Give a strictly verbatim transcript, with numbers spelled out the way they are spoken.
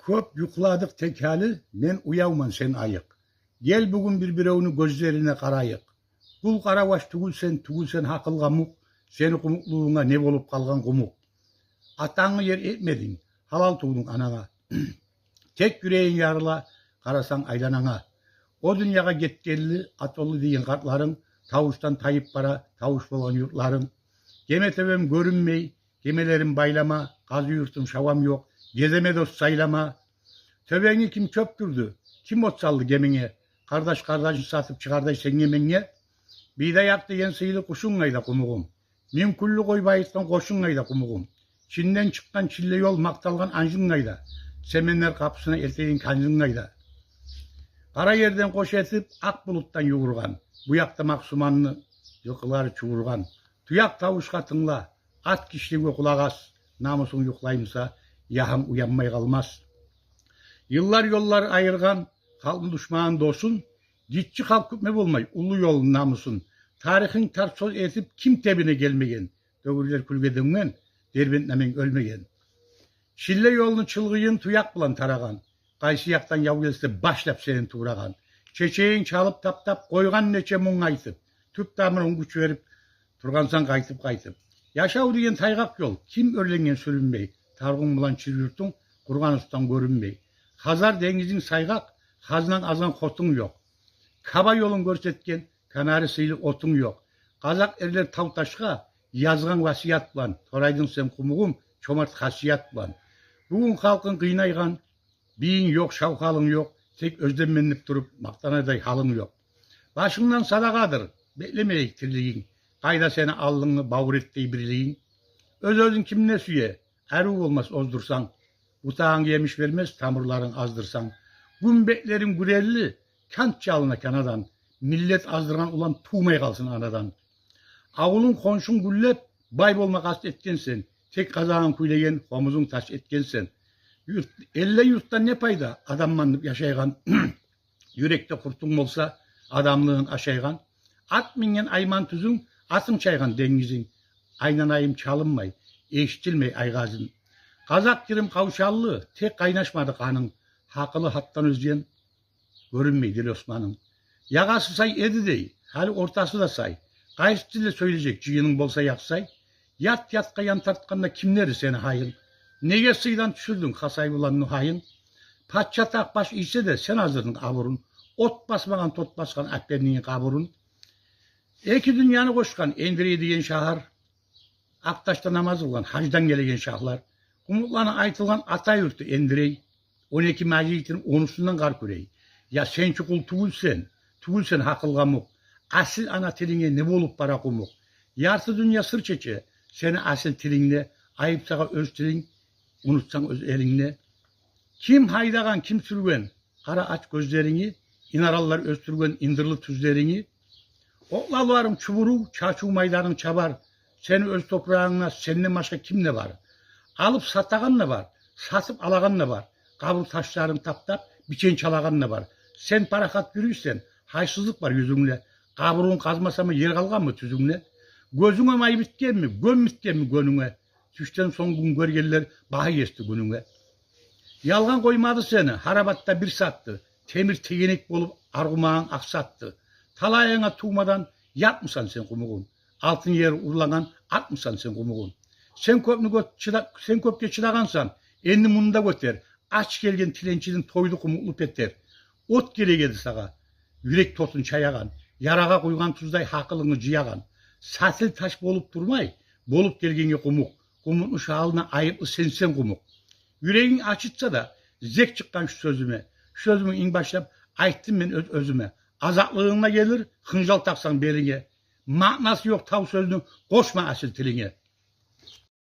Кёп юхладыкъ тек гьали, мен уявман, сен айыкъ. Гел, бугюн бир-биревню гёзлерине къарайыкъ. Къул къараваш тюгюл сен, тюгюл сен гьакъылгъа мукъ, сени къумукълугъунга не болуп къалгъан къумукъ? Атангны ер этмединг, гьалал тувдунг ананга. Тек юрегинг ярыла, къарасанг айлананга. О дюньягъа гетгенли, атоллу деген къартларынг, тавушдан тайып бара тавуш болгъан юртларынг. Геме тёбем гёрюнмей, гемелерим байлама, къазы юртум шавам ёкъ, геземе дос сайлама. Тёбенги ким чёпдюрдю, ким от салды геминге? Къардаш къардашын сатып чыгъардай сенге-менге. Бийдаякъ деген сыйлы къушунг къайда, къумугъум? Минг кюнлю къой байытгъан къошунг къайда, къумугъум? Чинден чыкъгъан чилле ёл макъталгъан анжынг къайда? Семенлер къапусуна элтеген канжынг къайда? Къара ерден къош этип, акъ булутдан ювургъан, бу якъда Макъсуманны йылкъылары чувургъан. Туякъ тавушгъа тынгла, ат гишириге къулакъ ас, намусунг юхлай буса, ягьынг уянмай къалмас. Йыллар ёллар айыргъан халкъны душманын досун, гиччи халкъ кютме болмай уллу ёлун, намусун. Тарихинг тар сёз этип, ким тебине гелмеген? Дёвюрлер кюлге дёнген, Дербентни амен оьлмеген. Чилле ёлну чылгъыйын туякъ булан тарагъан, къайсы якъдан яв гелсе, башлап сени туврагъан. Чечегинг чалып таптап къойгъан нече мунг айтып, тюп-тамурунг гюч берип тургъансан къайтып-къайтып. Яшав деген тайгъакъ ёл, ким оьрленген сюрюнмей, таргъунг булан чир юртунг къургъан устан гёрюнмей. Хазар денгизинг сайгъакъ, хазнанг азгъан хотунг ёкъ. Каба ёлун гёрсетген канары сыйлы отунг ёкъ. Къазакъ эрлер тав-ташгъа язгъан васият булан, торайдынг сен, къумугъум, чомарт хасият булан. Бугюн халкъынг къыйнайгъан, бийинг ёкъ, шавхалынг ёкъ, тек оьзденмен деп туруп макътанардай гьалынг ёкъ. Башынгдан садагъадыр, беклемейик тирилигинг, къайда сени аллынгны бавур этдей бирлигинг? Оьз-оьзюн ким не сюе, арив болмас оздурсанг. Бутагъынг емиш бермес, тамурларынг аздырсанг. Гюмбетлеринг гюрелли, кант чалына канадан, миллет аздыргъан улан тувмай къалсын анадан. Авулунг, хоншунг гюллеп, бай болма къаст этгенсен, тек къазагъынг кюйлеген, хомузунг таш этгенсен. Юрт, элден, юртдан не пайда, адамман деп яшайгъан, юрекде къуртунг болса, адамлыгъынг ашайгъан. Ат минген айман тюзюнг, атынг чайгъан денгизинг, айланайым чалынмай, эшитилмей айгъазынг. Къазакъ кирим къавшаллы, тек къайнашмады къанынг, гьакъылы гьатдан оьзген гёрюнмей дили Османынг. Ягъасы сай эди дей, гьали ортасы да сай. Къайсы тилде сёйлежек жыйынынг болса якъсай? Ят ятгъа ян тартгъанда кимдир сени гьайынг? Неге сыйдан тюшюрдюнг Хасай булан Нугьайынг? Пача тахт баш ийсе де, сен аздырдынг абурун. От басмагъан, тот басгъан Апендини къабурун. Эки дюньяны къошгъан Эндирей деген шагьар, Акъташда намаз къылгъан гьаждан гелеген шагьлар. Къумукъланы айтылгъан ата юрту Эндирей. Он эки межитин онусундан къар кюрей. Я сен чи къул тюгюлсен, тюгюлсен гьакъылгъа мукъ. Асил ана тилинге не болуп бара къумукъ? Ярты дюнья сыр чече сени асил тилингде, айып сагъа оьз тилинг, унутсанг оьз элингни. Ким гьайдагъан, ким сюрген, къара ач гёзлеринги, инараллар оьсдюрген индирлы тюзлеринги. Окълавларынг чубурув, чачыв майданынг чабар. Сени оьз топурагъынгда сенден башгъа ким де бар? Алып сатагъан да бар, сатып алагъан да бар. Къабур ташларын таптап, бичен чалагъан да бар. Сен парахат юрюйсен, гьайсызлыкъ бар юзюнгде. Къабурунг къазмасама, ер къалгъанмы тюзюнгде? Гёзюнге май битгенми, гён битгенми гёнюнге? Тюшден сонг гюн гёргенлер багьа гесди гюнюнге. Ялгъан къоймады сени, гьарабатда бир сатды. Темир тегенек болуп аргъумагъынг акъсатды. Талайынга тувмадан ятмысан сен, къумугъум? Алтын ер урлагъан атмысан сен, къумугъум? Сен кёпню гёт-, чыда-, сен кёпге чыдагъансан, энди муну да гётер. Ач гелген тиленчиден тойду къумукълу петер. От герек эди сагъа, юрек тотун чаягъан, ярагъа къуйгъан туздай гьакъылынгны жыягъан. Сатил таш болуп турмай, болуп гелгенге къумукъ. Къумукъну шагьалына айыплы сенсен, къумукъ. Юрегинг ачытса да, зек чыкъгъан шу сёзюме. Шу сёзюмню инг башлап айтдым мен оьз-оьзюме. Азатлыгъынг да гелир, хынжал такъсанг белинге. Маънасы ёкъ тав сёзню къошма асил тилинге.